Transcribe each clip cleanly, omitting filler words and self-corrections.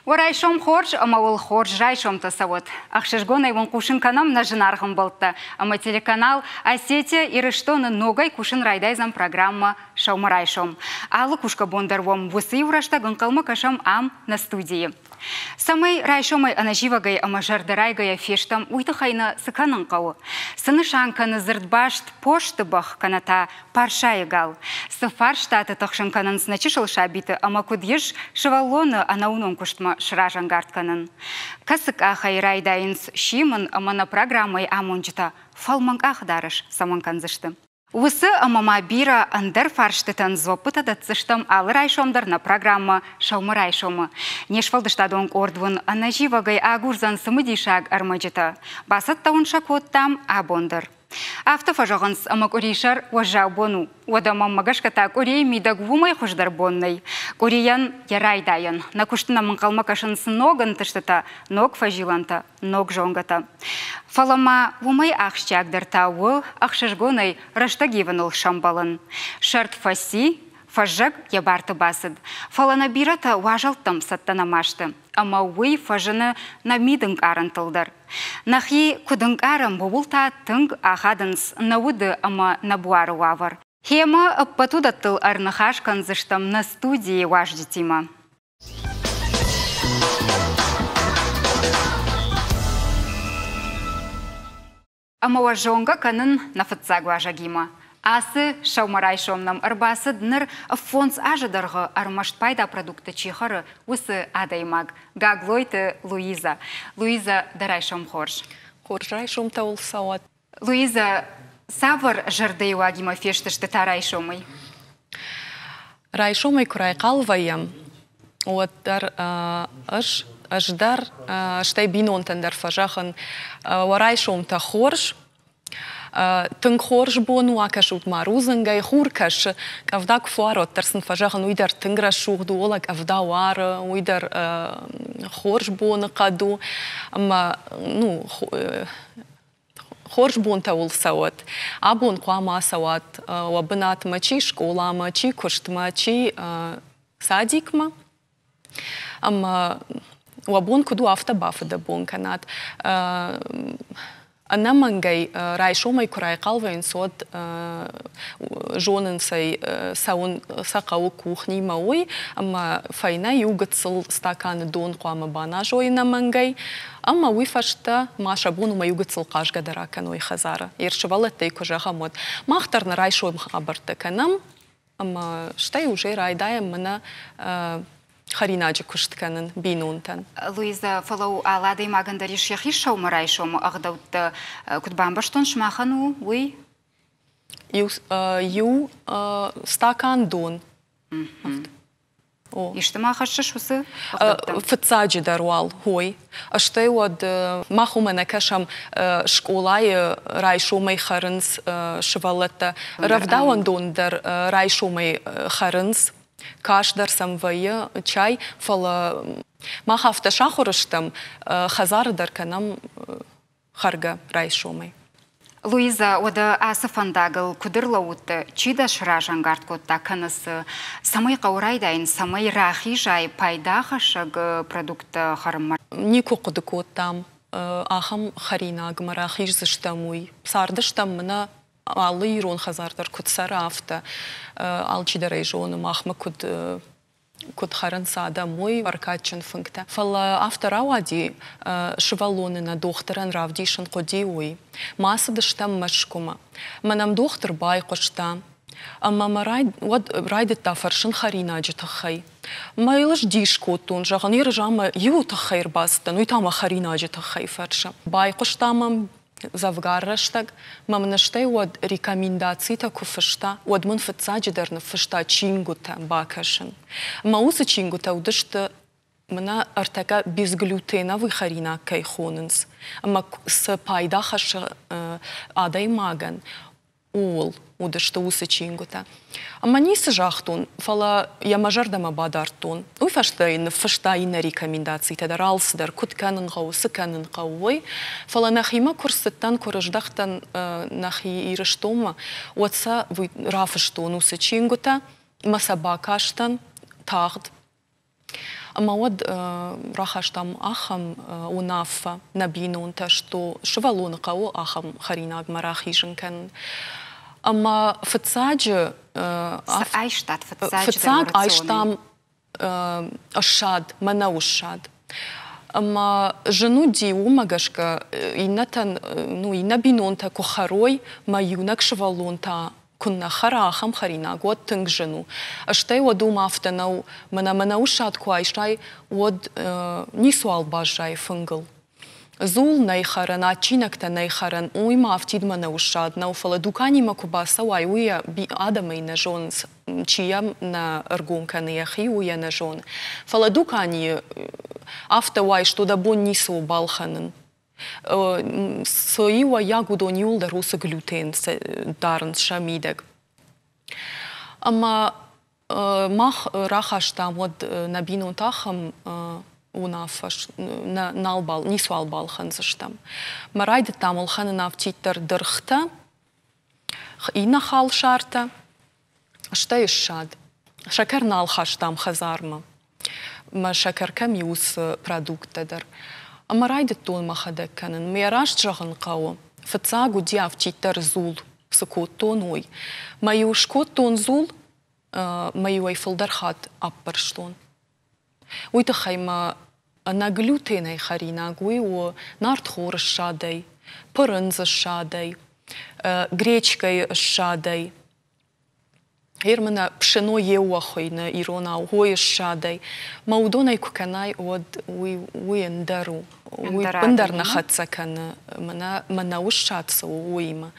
Уӕ райсом хорз ӕмӕ уыл хорз райсомтӕ цӕуӕд. Ӕхсызгонӕй уын хъусын кӕнӕм нӕ зынаргъ ӕмбӕлттӕ ӕмӕ телеканал Осетия Ирыстоны ногӕй кусын райдайдзӕн программӕ «Сӕумӕрайсом». Алы кусгӕ бон дӕр уӕм уыцы иу рӕстӕг ӕнхъӕлмӕ кӕсӕм ам, нӕ студийы. Цӕмӕй райсомӕй ӕнӕзивӕгӕй ӕмӕ зӕрдӕрайгӕйӕ фестӕм, уый тыххӕй нӕ цы кӕнын хъӕуы? Цы нысан кӕны дзырдбаст посты бӕх кӕнӕ та парсайы гал? Цы фарстаты тыхсын кӕнынц нӕ чысыл сабиты ӕмӕ куыд ис сывӕллоны ӕнӕуынон куыстмӕ сразӕнгард кӕнын? Кӕцы къахӕй райдайынц симын ӕмӕ нӕ программӕйы амонджытӕ фӕлмӕн къахыдарӕс цӕмӕн кӕндзысты? Уыцы ӕмӕ ма бирӕ ӕндӕр фарстытӕн дзуӕппытӕ дӕтдзыстӕм алы райсом дӕр нӕ программӕ «Сӕумӕрайсом-ы». Не сфӕлдыстадон къорд уын ӕнӕзивӕгӕй агурдзӕн цымыдисаг ӕрмӕджытӕ. Бацӕттӕ уын сӕ кодтам абон дӕр. Афтӕ фӕзӕгъынц, ӕмӕ къуырисӕр уӕззау бон у. Уӕдӕ мӕнмӕ гӕсгӕ та къуырийы мидӕг уымӕй хуыздӕр бон нӕй. Къуырийӕн йӕ райдайӕн. Нӕ куысты нӕм ӕнхъӕлмӕ кӕсынц ног ӕнтыстытӕ, ног фӕзилӕнтӕ, ног зонгӕтӕ. Фӕлӕ ма уымӕй ахсджиагдӕр та у ӕхсызгонӕй рӕстӕг ивыныл сӕмбӕлын. Сӕрд фӕци, фӕззӕг йӕ барты бацыд. Фӕлӕ нӕ бирӕтӕ уазӕлттӕм цӕттӕ нӕма сты. Ӕмӕ уый фӕзыны нӕ мидӕнкъарӕнтыл дӕр. Нӕхи куыд ӕнкъарӕм, ууыл та тынг ахадынц нӕ уды ӕмӕ нӕ буары уавӕр. Гъемӕ ӕппӕт уыдӕттыл ӕрныхас кӕндзыстӕм нӕ студийы уазджытимӕ. Ӕмӕ уӕ зонгӕ кӕнын нӕ фыццаг уазӕгимӕ. Ацы сӕумӕрайсом нӕм ӕрбацыд ныр 5 азы дӕргъы ӕрмӕст пайда продукттӕ чи хӕры, уыцы адӕймаг Гаглойты Луизӕ. Луизӕ, дӕ райсом хорз. Хорз райсомтӕ уыл цӕуӕд. Луизӕ, цавӕр зӕрдӕйы уагимӕ фестысты та райсомӕй? Райсомӕй куы райхъал вӕййӕм, уӕддӕр ӕз, ӕз дӕр, стӕй бинонтӕн дӕр фӕзӕгъын, уӕ райсомтӕ хорз, тынг хорз бон у, акӕсут ма рудзынгӕй, хур кӕсы, къӕвда куы фӕуары, уӕддӕр сын фӕзӕгъын, уый дӕр тынг рӕсугъд у, ола къӕвда уары, уый дӕр хорз боныхъӕд у, ӕмӕ ну, хорз бонтӕ уыл цӕуӕд. Абон хъуамӕ ацӕуат уӕ бынатмӕ, чи скъоламӕ, чи куыстмӕ, чи садикмӕ. Ӕмӕ уӕ бон куыд у, афтӕ бафыдӕбон кӕнат. Ӕнӕмӕнгӕй райсомӕй куы райхъал вӕййынц, уӕд зонынц ӕй, цӕуын сӕ хъӕуы кухнимӕ, уый, ӕмӕ фӕйнӕ иу гыццыл стаканы дон хъуамӕ баназой ӕнӕмӕнгӕй. Ӕмӕ уый фӕстӕ ма сӕ бон уымӕ иу гыццыл хъазгӕ дӕр акӕной хӕдзары. Йе сывӕллӕттӕй куы зӕгъӕм, уӕд мах дӕр нӕ райсом хабӕрттӕ кӕнӕм, ӕмӕ стӕй уже райдайӕм мӕнӕ хӕринаджы куыст кӕнын бинонтӕн. Луизӕ, фӕлӕ алы адӕймагӕн дӕр ис йӕхи сӕумӕрайсомы ӕгъдӕуттӕ. Куыд бамбӕрстон, сымахӕн у уый? Иу стакан дон. Исты ма хӕссыс уыцы ӕгъдӕуттӕм? Фыццаджыдӕр уал, хой. Стӕй уӕд мах уымӕ нӕ кӕсӕм, скъолайы райсомӕй хӕрынц сывӕллӕттӕ, рӕвдауӕндон дӕр райсомӕй хӕрынц, кас дӕр сӕм вӕййы чай, фӕлӕ мах афтӕ сахуыр стӕм, хӕдзары дӕр кӕнӕм хӕргӕ райсомӕй. Луизӕ, уӕдӕ ацы фӕндагыл куыд ӕрлӕууыдтӕ, чи дӕ сразӕнгард кодта кӕнӕ цы, цӕмӕй хъӕуы райдайын, цӕмӕй рахизай пайдахӕссӕг продукттӕ хӕрынмӕ? Никуы хъуыды кодтам, ахӕм хӕринагмӕ рахиздзыстӕм, уый. Цардыстӕм мӕнӕ алы ирон хӕдзар дӕр куыд цӕры, афтӕ. Алчидӕр ӕй зоны, махмӕ куыд куыд хӕрынц адӕм, уый бӕркадджын фынгтӕ. Фӕлӕ афтӕ рауади, сывӕллоны нӕ дохтырӕн равдисын хъуыди, уый. Ма цыдыстӕм Мӕскуымӕ. Мӕнӕм дохтыр байхъуыста, ӕмӕ мӕ уӕд райдыдта фӕрсын хӕринаджы тыххӕй. Мӕ йыл ӕз дис кодтон, зӕгъын, Ерызамӕ иуы тыххӕй ӕрбацыдтӕн, уый та мӕ хӕринаджы тыххӕй фӕрсы. Байхъуыста мӕм дзӕвгар рӕстӕг мӕм стӕй уӕд рекомендацитӕ куы фыста, уӕд мын фыццаджыдӕр ныффыста чингуытӕ бакӕсын. Мӕ уыцы чингуытӕ уыдысты мӕнӕ ӕртӕккӕ безглютеновый хӕринаг кӕй хонынц, ӕмӕ цы пайда хӕссы адӕймагӕн, ууыл уыдысты уыцы чингуытӕ. Ӕмӕ ницы загътон, фӕлӕ йӕ мӕ зӕрдӕмӕ бадардтон. Уый фӕстӕ йын ныффыста иннӕ рекомендацитӕ дӕр, алцыдӕр, куыд кӕнын хъӕуы, цы кӕнын хъӕуы, уый. Фӕлӕ нӕхимӕ куы рцыдтӕн, куы рыздӕхтӕн нӕхи Ирыстонмӕ, уӕд сӕ рафыстон уыцы чингуытӕ ӕмӕ сӕ бакастӕн тагъд. Ӕмӕ уӕд рахастам ахӕм уынаффӕ нӕ бинонтӕ, что сывӕллоны хъӕуы ахӕм хӕринагмӕ рахизын кӕнын. Ӕмӕ фыццаджы Цы айстат фыццаджы Фыццаг айстам ссад, мӕнӕуы ссад. Ӕмӕ зын уыди уымӕ гӕсгӕ иннӕтӕн, ну, иннӕ бинонтӕ куы хӕрой, мӕ иунӕг сывӕллон та куы нӕ хӕра ахӕм хӕринаг, уӕд тынг зын у. Стӕй уӕд уым афтӕ нӕу, мӕнӕ мӕнӕуы ссад куы айсай, уӕд ницуал баззайы фынгыл. Дзул нӕй хӕрӕн, адджинӕгтӕ нӕй хӕрӕн, уый ма афтид мӕнӕуы ссад нӕу, фӕлӕ дуканимӕ куы бацӕуай, уый адӕмӕй нӕ зонынц, чи йӕм нӕ ӕргом кӕны йӕхи, уый йӕ нӕ зоны. Фӕлӕ дуканийы афтӕ уай, что дӕ бон ницы у балхӕнын. Цы иуӕййаг уыдон иуылдӕр уыцы глютен дарынц сӕ мидӕг. Ӕмӕ мах рахастам уӕд нӕ бинонтӕ ахӕм уынаффӕ, нал бал, ницуал балхӕндзыстӕм. Мӕ райдыдтам ӕлхӕнын афтиддӕр дыргътӕ, иннӕ халсартӕ, стӕй ссад. Сӕкӕр нал хастам хӕдзармӕ. Мӕ сӕкӕр кӕм и, уыцы продукттӕ дӕр. Ӕмӕ райдыдтон мӕхӕдӕг кӕнын. Мӕ раст зӕгъын хъӕуы, фыццаг уыди афтиддӕр дзул, цы кодтон, уый. Мӕ-иу скодтон дзул, мӕ-иу ӕй фылдӕр хатт аппӕрстон. Уый тыххӕй мӕ ӕнӕ глютенӕй хӕринаг уый у нартхоры ссадӕй, пырындзы ссадӕй, гречкӕйы ссадӕй. Гъер мын пшено еууӕ хуыйны иронау, хойы ссадӕй. Мӕ уыдонӕй куы кӕнай, уӕд уый, уый ӕндӕр у. Уый ӕппындӕр нӕ хӕццӕ кӕны, мӕнӕ мӕнӕуы ссад цы у, уыимӕ.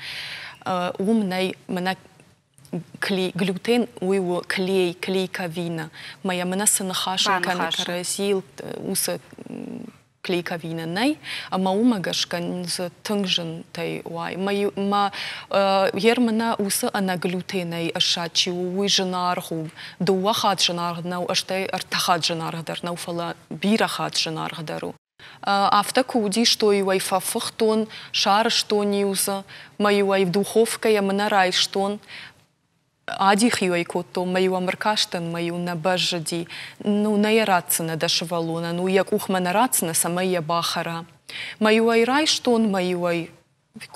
Уым нӕй мӕнӕ глютен уый у клей, клейковина. Мӕ йӕ мӕнӕ цы ныхасын кӕны кӕрӕдзийыл, уыцы клейковина нӕй, ӕмӕ уымӕ гӕсгӕ дзы тынг зынтӕй уай. Мӕ ер мӕнӕ уыцы ӕнӕглютенӕй ӕссад чи у, уый зынаргъ у. Дыууӕ хатт зынаргъ нӕу, стӕй ӕртӕ хатт зынаргъдӕр нӕу, фӕлӕ бирӕ хатт зынаргъдӕр у. Афтӕ куы уыдис, то-иу ӕй фӕфыхтон, сарӕзтон-иу дзы, мӕ-иу ӕй духовкӕйӕ мӕнӕ райстон, адих-иу ӕй кодтон, мӕ-иу ӕм ӕркастӕн, мӕ-иу нӕ бӕззыди. Ну, нӕ йӕ ратдзынӕ дӕ сывӕллонӕн, уый йӕ къухмӕ нӕ ратдзынӕ, цӕмӕй йӕ бахӕра. Мӕ-иу ӕй райстон, мӕ-иу ӕй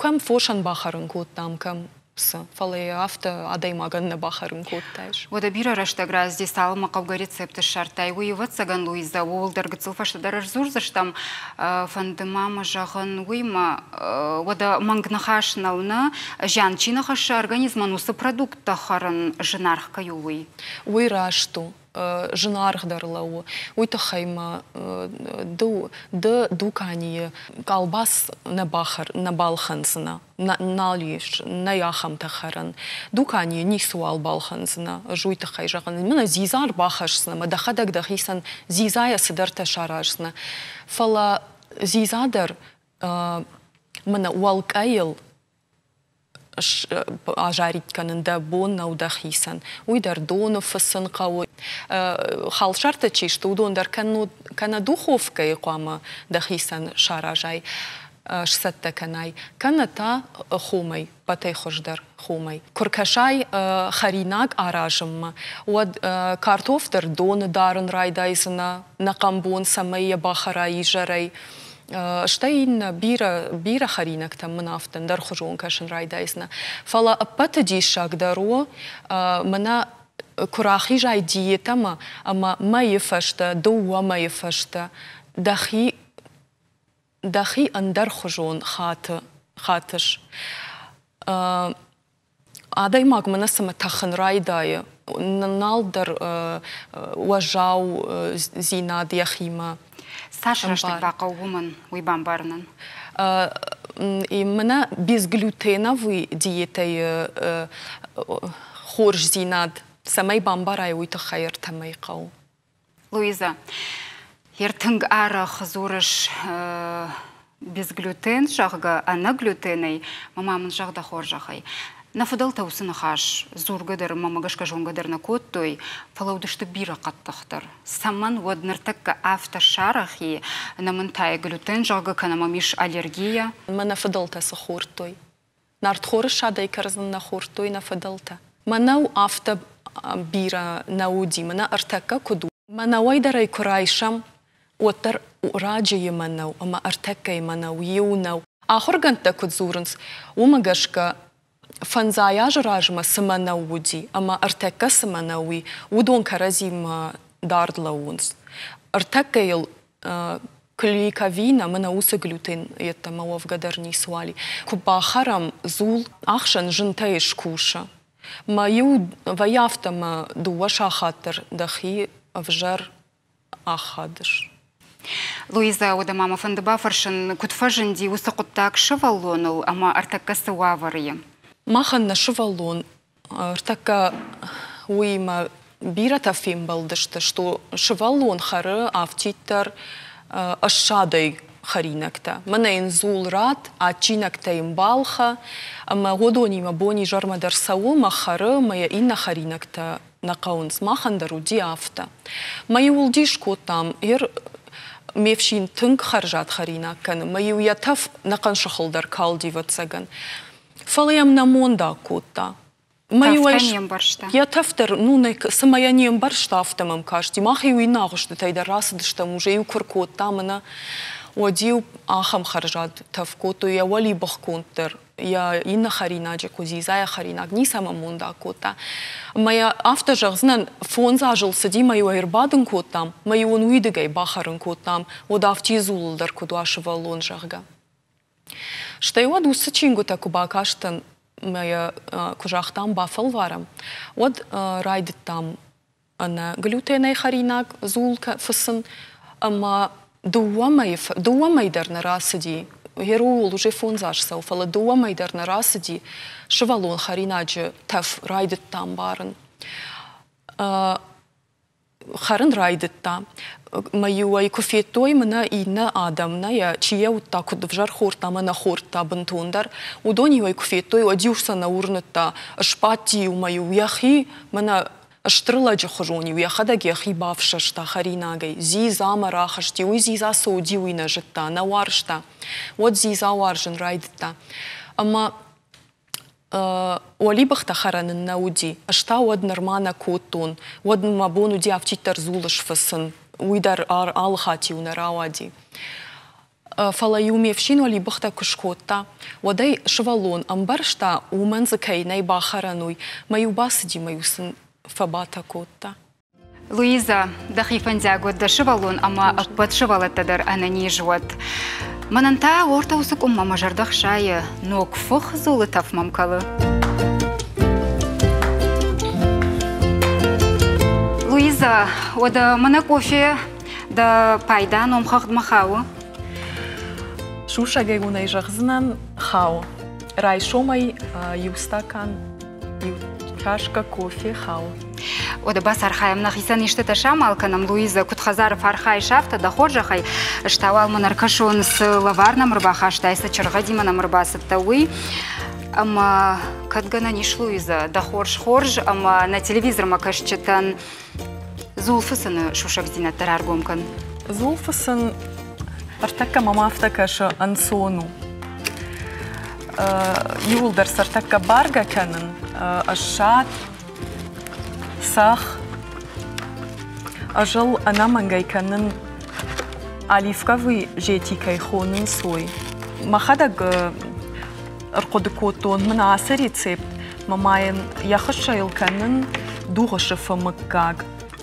кӕм фосӕн бахӕрын кодтам, кӕм цы, фӕлӕ йӕ афтӕ адӕймагӕн нӕ бахӕрын кодтаис. Уӕдӕ бирӕ рӕстӕг раздӕр цалынмӕ хъӕугӕ рецепт ссардтай, уый, ӕвӕццӕгӕн, Луизӕ, ууыл дӕр гыццыл фӕстӕдӕр ӕрдзурдзыстӕм. Фӕнды ма мӕ зӕгъын, уый ма уӕдӕ мӕнг ныхас нӕу, нӕ? Зиан чи нӕ хӕссы организмӕн, уыцы продукттӕ хӕрын зынаргъ кӕй у, уый? Уый раст у. Зынаргъдӕр лӕууы. Уый тыххӕй ма ды, ды дуканийы къалбас нӕ бахӕр, нӕ балхӕндзынӕ. Нал ис, нӕй ахӕмтӕ хӕрӕн. Дуканийы ницыуал балхӕндзынӕ. Ӕз уый тыххӕй зӕгъын, мӕнӕ дзидза ӕрбахӕсдзынӕ ӕмӕ дӕхӕдӕг дӕхицӕн дзидзайӕ цыдӕртӕ сараздзынӕ. Фӕлӕ дзидза дӕр мӕнӕ уӕлкъӕйыл азарид кӕнын дӕ бон нӕу дӕхицӕн. Уый дӕр доны фыцын хъӕуы. Халсартӕ чи сты, уыдон дӕр кӕнӕ духовкӕйы хъуамӕ дӕхицӕн саразай, сцӕттӕ кӕнай, кӕнӕ та хомӕй, пъатӕй хуыздӕр хомӕй. Куы ркӕсай хӕринаг аразынмӕ, уӕд картоф дӕр доны дарын райдайдзынӕ, нӕхъӕн бон, цӕмӕй йӕ бахӕрай изӕрӕй. Стӕй иннӕ бирӕ, бирӕ хӕринӕгтӕм мын афтӕ ӕндӕрхуызон кӕсын райдайдзынӕ. Фӕлӕ ӕппӕты диссагдӕр у, мӕнӕ куы рахизай диетӕмӕ ӕмӕ мӕйы фӕстӕ, дыууӕ мӕйы фӕстӕ дӕхи дӕхи ӕндӕрхуызон хаты, хатыс. Адӕймаг мӕнӕ цымӕ тӕхын райдайы, нал дӕр уӕззаудзинад йӕхимӕ. Цас рӕстӕг бахъӕуы уымӕн, уый бамбарынӕн? Мӕнӕ безглютеновый диетӕйы хорздзинад цӕмӕй бамбарай, уый тыххӕй ӕртӕмӕй хъӕуы. Луиза, ер тынг арӕх дзурыс безглютен, зӕгъгӕ, ӕнӕ глютенӕй, мӕ мын зӕгъ дӕ хорзӕхӕй. Нӕ фыдӕлтӕ уыцы ныхас дзургӕ дӕр мӕ гӕсгӕ зонгӕ дӕр нӕ кодтой, фӕлӕ уыдысты бирӕ хъӕддыхдӕр. Цӕмӕн уӕд ныртӕккӕ афтӕ сарӕх и, нӕ мын тайы глютен, зӕгъгӕ, кӕнӕ мӕм ис аллергия? Мӕ нӕ фыдӕлтӕ цы хордтой? Нартхоры ссадӕй кӕрдзын нӕ хордтой нӕ фыдӕлтӕ. Мӕнӕу афтӕ бирӕ нӕ уыди, мӕнӕ ӕртӕккӕ куыд у. Мӕнӕуӕй дӕр ӕй куы райсӕм, уӕддӕр раджыйы мӕнӕу ӕмӕ ӕртӕккӕйы мӕнӕу иу нӕу. Ахуыргӕндтӕ куыд дзурынц, уымӕ гӕсгӕ фӕндзай азы размӕ цы мӕнӕу уыди ӕмӕ ӕртӕккӕ цы мӕнӕу и, уыдон кӕрӕдзимӕ дард лӕууынц. Ӕртӕккӕ йыл клейковина, мӕнӕ уыцы глютен йеддӕмӕ уӕвгӕ дӕр ницыуал и. Куы бахӕрӕм дзул, ахсӕн зынтӕй скусы. Мӕ иу вӕййы афтӕ мӕ дыууӕ сахат дӕр дӕхи ӕвзӕр ахадыс. Луизӕ, уӕдӕ ма мӕ фӕнды бафӕрсын, куыд фӕзынди уыцы хъуыддаг сывӕллоныл ӕмӕ ӕртӕккӕ цы уавӕры и? Махӕн нӕ сывӕллон ӕртӕккӕ уыимӕ бирӕтӕ фембӕлдысты, что сывӕллон хӕры афтиддӕр ӕссадӕй хӕринӕгтӕ. Мӕнӕ йын дзул ратт, адджинӕгтӕ йын балхӕ, ӕмӕ уыдонимӕ бон-изӕрмӕ дӕр цӕуы мӕ хӕры, мӕ йӕ иннӕ хӕринӕгтӕ нӕ хъӕуынц. Махӕн дӕр уыди афтӕ. Мӕ-иу ыл дис кодтам, ер ме фсин тынг хӕрзад хӕринаг кӕны, мӕ-иу йӕ тӕф нӕхъӕн сыхыл дӕр калди, ӕвӕццӕгӕн. Фӕлӕ йӕм нӕ мондаг кодта. Мӕ-иу ӕй не мбӕрста. Йӕ тӕф дӕр, ну, цыма йӕ не мбӕрста, афтӕ мӕм касти. Мах-иу иннӕ агъуыстытӕй дӕр рацыдыстӕм, уже-иу куы ркодта мӕнӕ, уӕд-иу ахӕм хӕрзад тӕф кодтой йӕ уӕлибыхгонд дӕр. Йӕ иннӕ хӕринаджы куы дзидзайӕ хӕринаг ницӕмӕ мондаг кодта. Ӕмӕ йӕ афтӕ зӕгъдзынӕн, фондз азыл цыди, мӕ-иу ӕй ӕрбадын кодтам, мӕ-иу ын уидыгӕй бахӕрын кодтам, уӕд афтид дзулыл дӕр куыд уа сывӕллон, зӕгъгӕ. Стӕй уӕд уыцы чингуытӕ куы бакастӕн мӕ йӕ куы загътам бафӕлварӕм, уӕд райдыдтам ӕнӕ глютенӕй хӕринаг дзул фыцын ӕмӕ дыууӕ мӕйы дыууӕ мӕй дӕр нӕ рацыди. Гъер ууыл уже фондз аз цӕуы, фӕлӕ дыууӕ мӕй дӕр нӕ рацыди, сывӕллон хӕринаджы тӕф райдыдта ӕмбарын. Хӕрын райдыдта. Мӕ-иу ӕй куы федтой мӕнӕ иннӕ адӕм, нӕ йӕ чи йӕ уыдта, куыд ӕвзӕр хордта ӕмӕ нӕ хордта бынтондӕр, уыдон-иу ӕй куы федтой, уӕд-иу сӕ нӕ уырныдта, сбадти-иу мӕ-иу йӕхи мӕнӕ стыр лӕджы хуызон-иу йӕхӕдӕг йӕхи бафсӕста хӕринагӕй. Дзидзамӕ рахызти, уый дзидза цы уыди, уый нӕ зыдта, нӕ уарзта. Уӕд дзидза уарзын райдыдта. Ӕмӕ уӕлибӕхтӕ хӕрӕн ын нӕ уыди. Ӕз та уӕд нырма нӕ кодтон. Уӕд мӕ бон уыди афтиддӕр дзул сфыцын. Уый дӕр алы хатт-иу нӕ рауади. Фӕлӕ-иу ме фсин уӕлибӕхтӕ куы скодта, уӕд ӕй сывӕллон ӕмбӕрста, уымӕн дзы кӕй нӕй бахӕрӕн, уый. Мӕ-иу бацыди мӕ-иу сын фӕбатӕ кодта. Луиза, дӕхи фӕндиаг уӕд дӕ сывӕллон ӕмӕ ӕппӕт сывӕллӕттӕ дӕр ӕнӕниз уӕд. Мӕнӕн та уӕртӕ уыцы къуыммӕ мӕ зӕрдӕ хсайы, ног фых дзулы тӕф мӕм кӕлы. Луиза, уӕдӕ мӕнӕ кофе дӕ пайда номхыгъдмӕ хауы? Сусӕгӕй уын ӕй зӕгъдзынӕн, хауы. Райсомӕй иу стакан, иу чашкӕ кофе хауы. Уӕдӕ бацархайӕм нӕхицӕн истытӕ самал кӕнӕм, Луиза, куыд хӕдзары фархайыс, афтӕ дӕ хорзӕхӕй. Ӕз та уал мын ӕркӕсон, цы лӕвар нӕм ӕрбахастай, цы чыргъӕдимӕ нӕм ӕрбацыдтӕ, уый. Ӕмӕ кӕд гӕнӕн ис, Луиза, дӕ хорз хорз ӕмӕ нӕ телевизормӕ кӕсджытӕн Дзул фыцыны сусӕгдзинӕдтӕ раргом кӕн. Дзул фыцын ӕртӕккӕ мӕм афтӕ кӕсы ӕнцон у. Иуылдӕр сӕ ӕртӕккӕ баргӕ кӕнын, ӕссад, цӕхх. Ӕз ыл ӕнӕмӕнгӕй кӕнын оливковый зети кӕй хонынц, уый. Мӕхӕдӕг ӕрхъуыды кодтон мын ацы рецепт мӕ ма йын йӕ хыссӕйыл кӕнын дугъы сыфы мыггаг.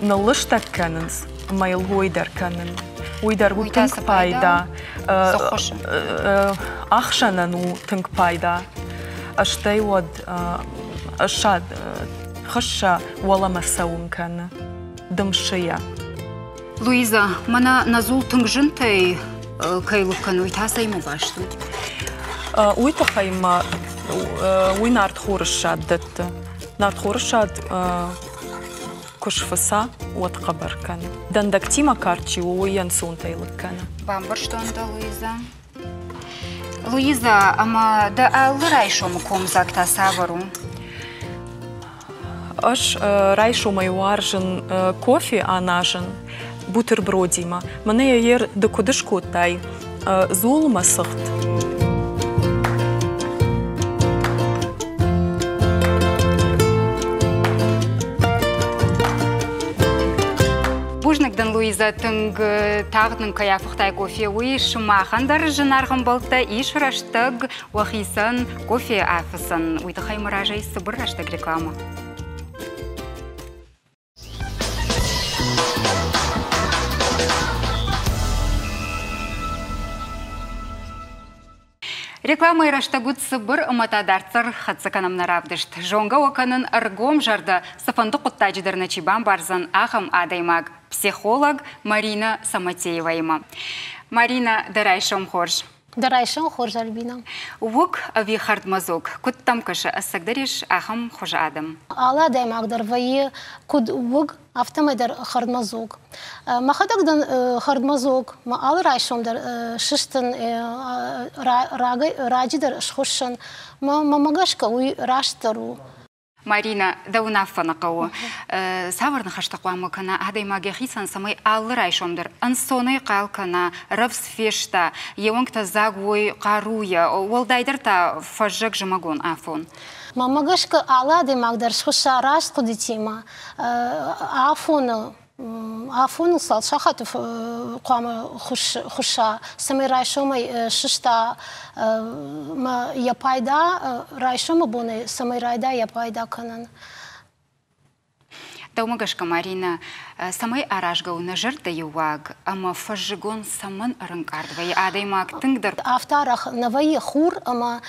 Ныллыстӕг кӕнынц ӕмӕ йыл уой дӕр кӕнын. Уый дӕр у тынг пайда. Ӕхсӕнӕн у тынг пайда. Стӕй уӕд ссад хыссӕ уӕлӕмӕ цӕуын кӕны дымсыйӕ. Луиза, мӕнӕ нӕ дзул тынг зынтӕй кӕй лыг кӕны, уый та цӕимӕ баст у? Уый тыххӕй ма уый нартхоры ссад дӕтты. Нартхоры ссад куы сфыца, уӕд хъӕбӕр кӕны. Дӕндӕгтимӕ кард чи у, уый ӕнцонтӕй лыг кӕны. Бамбӕрстон дӕ, Луиза. Луиза, ӕмӕ дӕ алы райсомы комдзаг та цавӕр у? Ӕз райсомӕй уарзын кофе аназын бутербродимӕ. Мӕнӕ йӕ ер ды куыд скодтай, дзулмӕ цыхт. Бузныг дын, Луиза, тынг тагъд нын кӕй афыхтай кофе, уый. Сымахӕн дӕр зынаргъ ӕмбӕлттӕ ис рӕстӕг уӕхицӕн кофе афыцын. Уый тыххӕй мӕ разӕй цыбыр рӕстӕг реклама. Рекламӕйы рӕстӕг уыд цыбыр ӕмӕ та дарддӕр хӕццӕ кӕнӕм нӕ равдыст. Зонгӕ уӕ кӕнын ӕргом зӕрдӕ, цыфӕнды хъуыддаджы дӕр нӕ чи бамбардзӕн, ахӕм адӕймаг, психолог Марина Саматееваимӕ. Марина, дӕ райсом хорз. Дӕ райсом хорз, Альбина. Уыг ӕви хӕрдмӕдзог? Куыд дӕм кӕсы, ӕцӕгдӕр ис ахӕм хуызы адӕм? Алы адӕймаг дӕр вӕййы куыд уыг, афтӕмӕй дӕр хӕрдмӕдзог. Мӕхӕдӕг дӕн хӕрдмӕдзог, мӕ алы райсом дӕр сыстын, раджы дӕр схуыссын. Мӕ гӕсгӕ уый растдӕр у. Марина, дӕ уынаффӕ нӕ хъӕуы. Цавӕр ныхӕстӕ хъуамӕ кӕна адӕймаг йӕхицӕн, цӕмӕй алы райсом дӕр ӕнцонӕй хъал кӕна, рӕвдз феста, йе уӕнгтӕ дзаг уой хъаруйӕ, уӕлдайдӕр та фӕззӕг-зымӕгон афон? Мӕнмӕ гӕсгӕ алы адӕймаг дӕр схуысса раст хъуыдытимӕ, афоны афоныл цал сахаты хъуамӕ хуысса, цӕмӕй райсомӕй сыста мӕ йӕ пайда райсомы бонӕй цӕмӕй райда йӕ пайда кӕнын. Дӕумӕ гӕсгӕ, Маринӕ, цӕмӕй аразгӕ у нӕ зӕрдӕйы уаг ӕмӕ фӕззыгон цӕмӕн ӕрынкъард вӕййы адӕймаг тынгдӕр? Афтӕ арӕх нӕ вӕййы хур ӕмӕ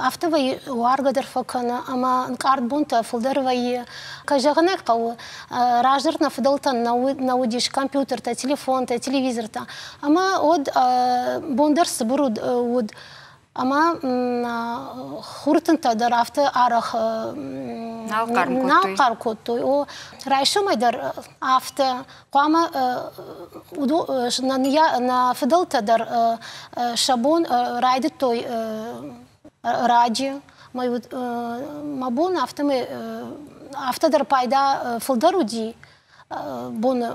афтӕ вӕййы уаргӕ дӕр фӕкӕны ӕмӕ ӕнкъард бонтӕ фылдӕр вӕййы. Кӕй зӕгъын ӕй хъӕуы, раздӕр нӕ фыдӕлтӕн нӕ уыдис компьютертӕ, телефонтӕ, телевизортӕ. Ӕмӕ уӕд бон дӕр цыбыр уыд ӕмӕ хуртынтӕ дӕр афтӕ арӕх нал хъарм кодтой. О, райсомӕй дӕр афтӕ хъуамӕ нӕ фыдӕлтӕ дӕр сӕ бон райдыдтой раджы. Мӕ бон афтӕмӕй афтӕ дӕр пайда фылдӕр уыди боны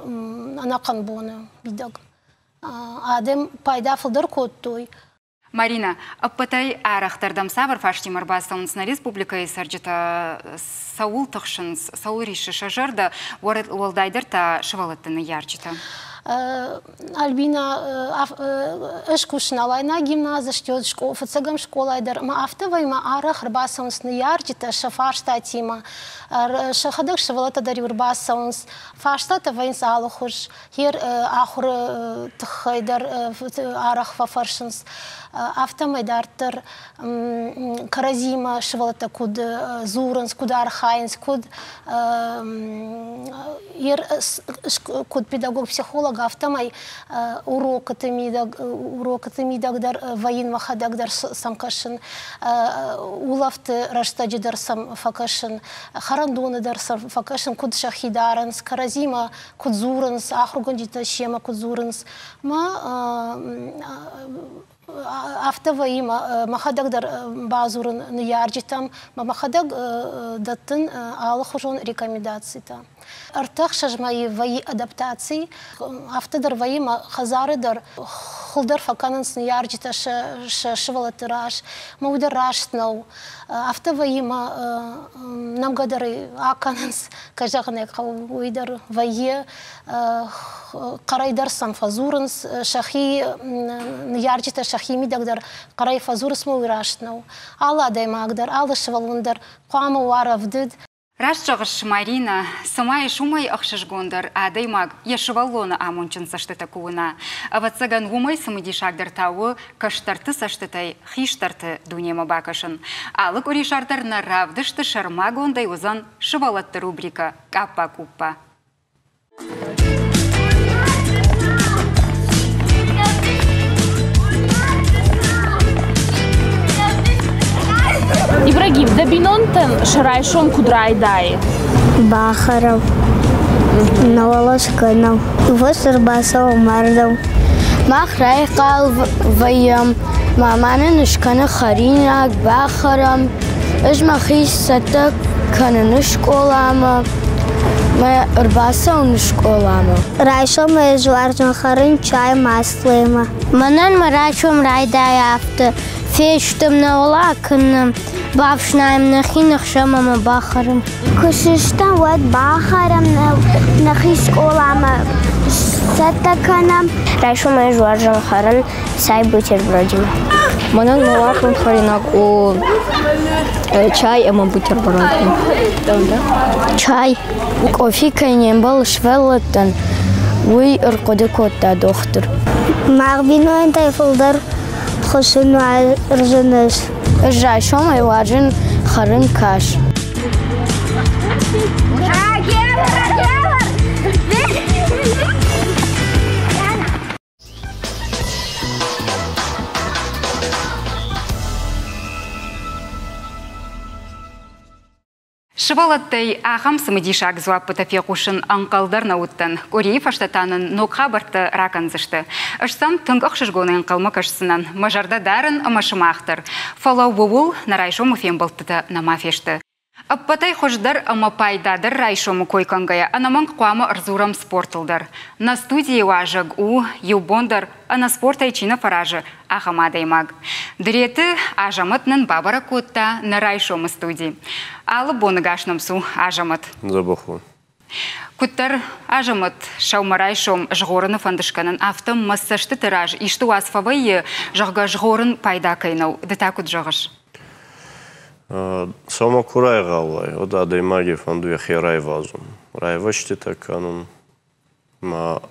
ӕнӕхъӕн боны мидӕг. Адӕм пайда фылдӕр кодтой. Марина, ӕппӕтӕй арӕхдӕр дӕм цавӕр фарстимӕ ӕрбацӕуынц нӕ республикӕйы цӕрджытӕ, цӕуыл тыхсынц, цӕуыл риссы сӕ зӕрдӕ, уӕлдайдӕр та сывӕллӕтты ныййарджытӕ? Альбина, ӕз кусын Алайнаг гимназы, фыццӕгӕм скъолайы дӕр ӕмӕ афтӕ вӕййы, ӕмӕ арӕх ӕрбацӕуынц ныййарджытӕ сӕ фарстатимӕ, сӕхӕдӕг сывӕллӕттӕ дӕр-иу ӕрбацӕуынц. Фарстатӕ вӕййынц алыхуыз. Йе ахуыры тыххӕй дӕр арӕх фӕфӕрсынц. Афтӕмӕй дарддӕр кӕрӕдзимӕ сывӕллӕттӕ куыд дзурынц, куыд архайынц, куыд куыд педагог-психолог, афтӕмӕй урокыты мидӕг, урокыты мидӕг дӕр вӕййын мӕхӕдӕг дӕр сӕм кӕсын, улӕфты рӕстӕджы дӕр сӕм фӕкӕсын, хӕрӕндоны дӕр сӕм фӕкӕсын, куыд сӕхи дарынц, кӕрӕдзимӕ куыд дзурынц, ахуыргӕнджытӕ семӕ куыд дзурынц. Мӕ афтӕ вӕййы, мӕхӕдӕг дӕр бадзурын ныййарджытӕм, мӕ мӕхӕдӕг дӕттын алыхуызон рекомендацитӕ. Ӕртӕ-ӕхсӕз мӕйы вӕййы адаптаци, афтӕ дӕр вӕййы мӕ хӕдзары дӕр хуылдӕр фӕкӕнынц ныййарджытӕ сӕ сывӕллӕтты раз. Мӕ уый дӕр раст нӕу. Афтӕ вӕййы мӕ нӕмгӕ дӕр акӕнынц, кӕй зӕгъын ӕй хъӕуы, уый дӕр вӕййы. Хъӕрӕй дӕр сӕм фӕдзурынц, сӕхи ныййарджытӕ сӕхи мидӕг дӕр хъӕрӕй фӕдзурынц, мӕ уый раст нӕу. Алы адӕймаг дӕр, алы сывӕллон дӕр хъуамӕ уа рӕвдыд. Раст зӕгъыс, Маринӕ, цыма ис уымӕй ӕхсызгондӕр адӕймаг йӕ сывӕллоны амондджын цӕстытӕ куы уына. Ӕвӕццӕгӕн, уымӕй цымыдисагдӕр та у кӕстӕрты цӕстытӕй хистӕрты дунемӕ бакӕсын. Алы къуырисӕр дӕр нӕ равдысты сӕрмагондӕй уыдзӕн сывӕллӕтты рубрикӕ «Къаппа-къуппа». Ибрагим, дӕ бинонтӕн сӕ райсом куыд райдайы? Бахӕрӕм, нӕуӕлӕ скӕнӕм, фос ӕрбацӕуӕм ардӕм. Мах райхъал вӕййӕм, мама нын скӕны хӕринаг, бахӕрӕм. Ӕз мӕхи цӕттӕ кӕнын скъоламӕ. Мӕ ӕрбацӕуын скъоламӕ. Райсомӕй ӕз уарзын хӕрын чай маслоимӕ. Мӕнӕн мӕ райсом райдайы афтӕ. Фестӕм нӕ уӕлӕ акӕнӕм, бафснайӕм нӕхи ныхсӕм ӕмӕ бахӕрӕм. Куы сыстӕм, уӕд бахӕрӕм нӕхи скъоламӕ цӕттӕ кӕнӕм. Райсомӕй ӕз уарзын хӕрын цай бутербродимӕ. Мӕнӕн мӕ уарзон хӕринаг у чай ӕмӕ бутерброд. Чай. Къофи кӕй не мбӕлы сывӕллӕттӕн, уый ӕрхъуыды кодта дохтыр. Мах бинонтӕй фылдӕр хуысын уарзынц. Ӕз райсомӕй уарзын хӕрын кас. Сывӕллӕттӕй ахӕм цымыдисаг дзуаппытӕ фехъусын ӕнхъӕл дӕр нӕ уыдтӕн. Къуырийы фӕстӕ та нын ног хабӕрттӕ ракӕндзысты. Ӕз сӕм тынг ӕхсызгонӕй ӕнхъӕлмӕ кӕсдзынӕн, мӕ зӕрдӕ дарын ӕмӕ сымах дӕр. Фӕлӕ ууыл нӕ райсомы фембӕлдтытӕ нӕма фесты. Ӕппӕтӕй хуыздӕр ӕмӕ пайдадӕр райсомы кой кӕнгӕйӕ ӕнӕмӕнг хъуамӕ ӕрдзурӕм спортыл дӕр. Нӕ студийы уазӕг у, иу бон дӕр ӕнӕ спортӕй чи нӕ фӕразы, ахӕм адӕймаг. Дреты Азӕмӕт нын бабӕрӕг кодта нӕ райсомы студи. Алы боныгас нӕм цу, Азӕмӕт. Дзӕбӕх у. Куыддӕр Азӕмӕт сӕумӕрайсом згъорыны фӕнд скӕнын, афтӕ мӕ цӕстыты раз исты уац фӕвӕййы, зӕгъгӕ, згъорын пайда кӕй нӕу. Ды та куыд зӕгъыс? Сӕумӕ ку райгъал уай, уӕд адӕймаги фӕндуй ӕхе райвазун, райвӕзтитӕ кӕнун ма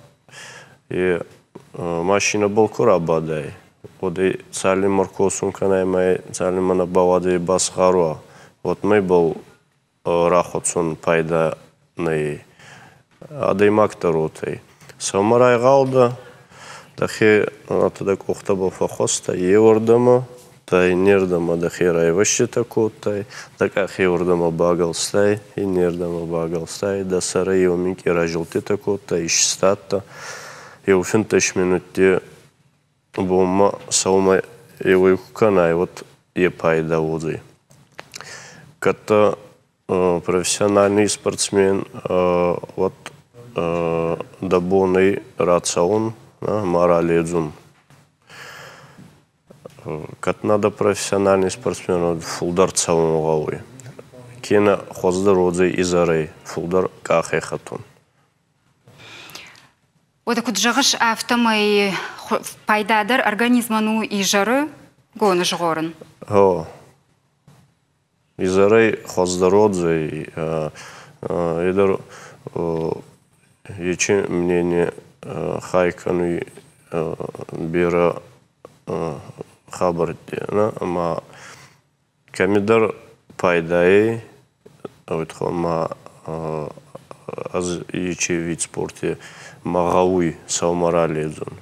е машинӕбӕл ку рабадай, уӕд ӕй цалинмӕ ркосун кӕнай ма цалинмӕ нӕ бауадзай басгъӕр уа, уӕдмӕ ибӕл рахуӕцун пайда нӕй. Адӕймаг дӕр уотӕй. Сӕумӕ райгъал дӕ, дӕхе дӕ къохтӕбӕл фӕххуӕстӕ еуӕрдӕмӕ, дӕ иннердӕмӕ дӕхе райвӕзтитӕ кодтай, дӕ къах еуӕрдӕмӕ багӕлстай, иннердӕмӕ багӕлстай, дӕ сӕрӕй еу минкъий разилдтитӕ кодтай, исстадтӕ. Еу финддӕс минутти бонмӕ сӕумӕ еуей ку кӕнай, уӕд е пайда уодзӕй. Кӕд дӕ профессиональный спортсмен, уӕд дӕ бон ӕй рацӕун, ма раледзун. Кӕд надо профессиональный спортсмен, уӕд фулдӕр цӕун гъӕуй. Кенӕ хуӕздӕр уодзӕй изӕрӕй фулдӕр къахӕй хӕтун. Уӕдӕ куыд зӕгъыс, афтӕмӕй пайдадӕр организмӕн у изӕры гоны згъорын? Гъо. Изӕрӕй хуӕздӕр уодзӕй. Е дӕр ечи мнение хай кӕнуй берӕ хабӕртти ӕма кӕмидӕр пайдайӕй ма ӕз ечи вид спорти мӕ гъӕуй сӕумӕ раледзун.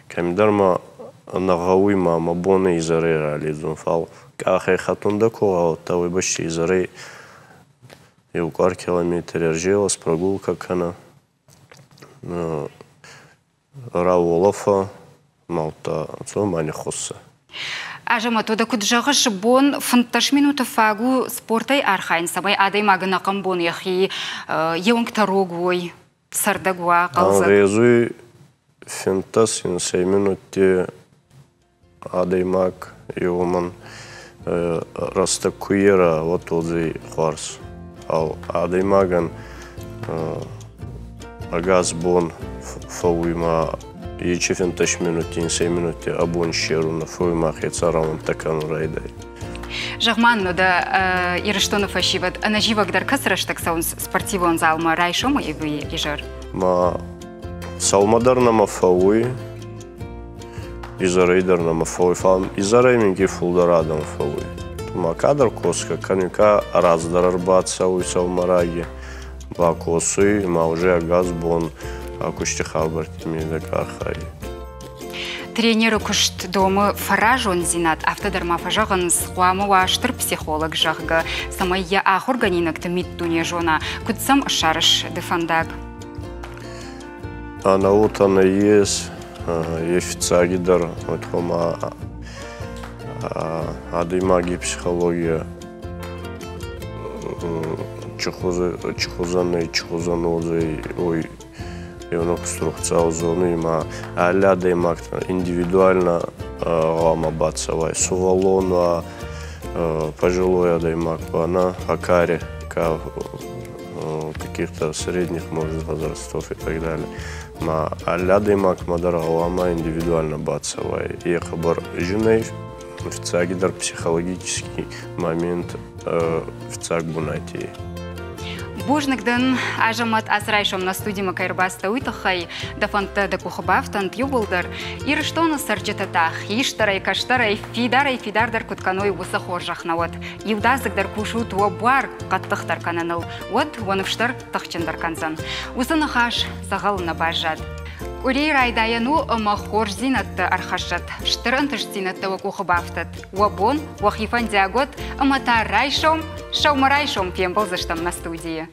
Кӕмидӕр ма нӕ гъӕуй ма мӕ бон изӕрӕй раледзун, фал къахӕй хӕтун дӕ ку гъӕудта, уой бӕсти изӕрӕй еу къуар километри ӕрзелӕс, прогулка кӕнӕ, рауолӕфӕ, ма удта цо ма ниххуссӕ. Азӕмӕт, уӕдӕ куыд зӕгъыс, бон 15 минуты фаг у спортӕй архайын, цӕмӕй адӕймаг ӕнӕхъӕн бон йӕхи йе уӕнгтӕ рог уой, цӕрдӕг уа, хъӕлдзӕг? Ӕнгъезуй 15 инсӕй минутти адӕймаг еуемӕн рӕстӕг ку ера, уӕд уодзӕй хуарз. Фал адӕймагӕн ӕгас бон фӕууй ма ечи 15 минутти, инсӕй минутти ӕ бон иссерун нӕ фӕууй ма хецӕ рӕуӕнттӕ кӕнун райдай. Зӕгъ-ма нын, дӕ Ирыстоны фӕсивӕд ӕнӕзивӕгдӕр кӕцы рӕстӕг цӕуынц спортивон залмӕ, райсомы ӕви изӕр? Ма сӕумӕ дӕр нӕмӕ фӕууй, изӕрӕй дӕр нӕмӕ фӕууй, фал изӕрӕй минкъий фулдӕр адӕм фӕууй. Ма кадӕр косгӕ кӕнуй, ка раздӕр ӕрбацӕуй сӕумӕраги, бакосуй, ма уже ӕгас бон ӕ кусти хабӕртти медӕг архайуй. Тренеры куыст домы фӕразондзинад, афтӕ дӕр ма фӕзӕгъынц, хъуамӕ уа стыр психолог, зӕгъгӕ, цӕмӕй йӕ ахуыргӕнинӕгты миддуне зона. Куыд сӕм ссарыс ды фӕндаг? Ӕнӕуотӕ нӕййес, е фиццагидӕр ма адӕймаги психология чи хузӕн ӕй, чи хузӕн уодзӕй, уой еунӕг струх цӕудзӕнуй ма алли адӕймагтӕн индивидуально гъӕуама бацӕуай. Сувӕллон уа, пожилой адӕймаг уа, нӕ, акаре, ка каких-то средних, может, возрастов и так далее. Ма алли адӕймагмӕ дӕр гъӕуама индивидуально бацӕуай. Е хъӕбӕр зин ӕй, фиццагидӕр психологический момент фиццаг бунати. Бузныг дын, Азӕмӕт, ацы райсом нӕ студимӕ кӕй ӕрбацыдтӕ, уый тыххӕй. Дӕ фӕндтӕ дӕ къухы бафтӕнт иууылдӕр. Ирыстоны цӕрджытӕ та хистӕрӕй-кӕстӕрӕй, фидарӕй-фидардӕр куыд кӕной, уыцы хорзӕх нӕ уӕд. Иудадзыгдӕр кусут уӕ буар хъӕддыхдӕр кӕныныл, уӕд уӕ ныфс дӕр тыхджындӕр кӕндзӕн. Уыцы ныхас дзӕгъӕл нӕ баззад. Къуырийы райдайӕн у ӕмӕ хорздзинӕдтӕ ӕрхӕссӕд, стыр ӕнтыстдзинӕдтӕ уӕ къухы бафтӕд. Уӕ бон уӕхи фӕндиаг уӕд ӕмӕ та райсом, сӕумӕрайсом фембӕлдзыстӕм нӕ студийы.